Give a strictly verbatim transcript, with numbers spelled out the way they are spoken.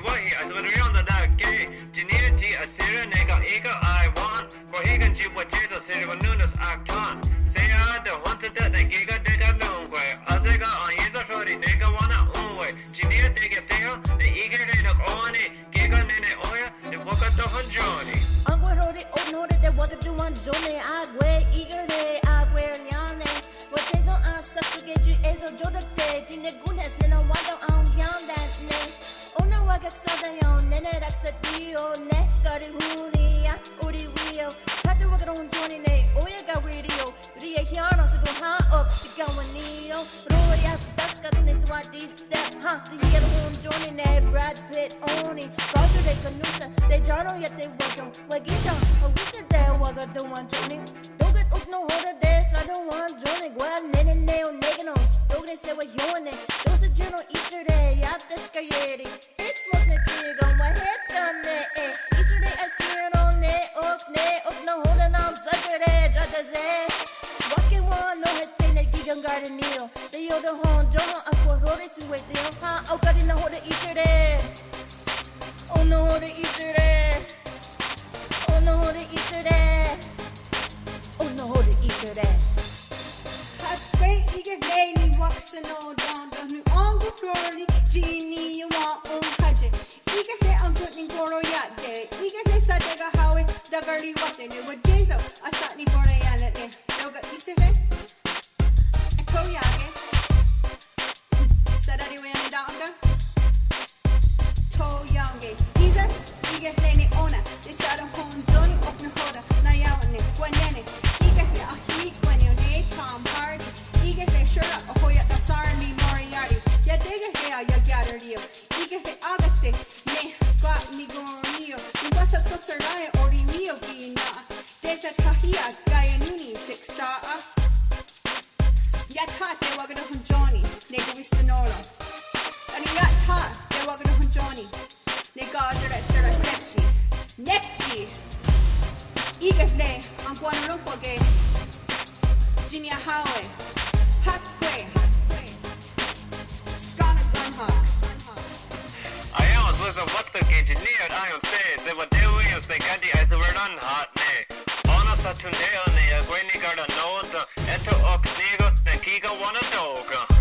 Wáhi, aesewatorièn:tare' ne ki' tsi ní:ioht tsi ahsí:ron ne ken í:ken ae'wà:en, kwah í:ken tsi wa'thié:tho sherihwanón:nons akthen. Shé:ia tehonhsá:te ne kí:ken tekanón:kwe, á:sehka enhí:sehre' ne ken wá:nen òn:we, tsi ní:ioht tekiatéha ne í:kehre' nok ó:ni, kí:ken nè:ne ó:ia ne wakatonhwentsó:ni. Enkwahró:ri oh nahò:ten tewakatonhwentsó:ni, akwé:kon í:kehre' akwé:kon niá:ne. Wa'thié:sen ahsatshà:ke tsi é:so tió:take tsi nikónhnhas ne nonwá:ton aonkién:ta'ne. Ó:nen wakakshá:ten ionnè:ne rakshatí:io ne karihón:ni iah orihwí:io. Tsi tewakatonhwentsó:ni ne ó:ia kawirí:io. Riehiá:rens sekonhà:'a ok tsikawennì:io. Roia'tákskats ne Swati Steps ha tsi iehón:ni ne Brad Pitt ó:ni. Ká:ti' kanónhsa teié:ren iah tewákton. Wakì:ta, awísste tewakatonhwentsó:ni. Tóka' ok nahò:ten tesatonhwentsó:ni, kwah nè:ne ne oné:kanos. Tóka' ne sewahió:wane, tóhsa tsi nón:we í:sehre' iah teskaié:ri. Xmas ne tsi ken wahétken nè:'e. Í:sehre' ahsí:ron ne ok, ne ok nahò:ten nahsá:kere' tsi tese. Wa'kewennó:hate' ne kí:ken karenní:io. Teiotahontsóhon enkwahró:ri tsi wa'thió:ha, oh káti' nahò:ten í:sehre'. Oh nahò:ten í:sehre'. Oh nahò:ten í:sehre'. Oh nahò:ten í:sehre'. Hátskwe í:kehre' niwaksanón:ten tánon' enkwahró:ri tsi niiawen'ón:hahte'. Í:kehre' enkon'nikonroià:te'. Í:kehre' satekáhewe' takarihwà:te' ne wa'thié:sen ahsatnikonroià:nere'. Tóka' í:sehre'. Ethó:ia'ke. Sateriweiennitén:ko. Thó:ia'ke. Jesús, í:kehre' ne ó:nen tesatonhwentsó:ni ok nahò:ten naiawen'ne'. Kwah nè:ne. Í:kehre' ahí:kwennion ne Tom Hardy. Í:kehre' Shera, ohoia'taksa'nikonroià:ri. Iah tékehre' aiakiató:rion. Í:kehre' á:kaste ne ká:ti' nikonroià:nion. Nikwah sasasherá:ien orihwí:io ki' nà:'a. Tesathahí:iat kaienón:ni seksà:'a. Iah tha tewakatonhwentsó:ni ne kowísk nòn:wa. Tánon' iah tha tewakatonhwentsó:ni ne ká:ti' seráhse tsi. Nek tsi. Í:kehre' enkwanorónhkwake. Tsi niahá:wi'. Hátskwe. Skennèn:'a. Aiá:wens wíshe wákton ki' tsi ní:ioht aión:se', sewateweión:se' káti' aesewaronhátne'. Ó:nen sathonté:ren ne akwé:ni karenò:ten, é:tho ok ní:ken ne kí:ken wá:nen tó:ken.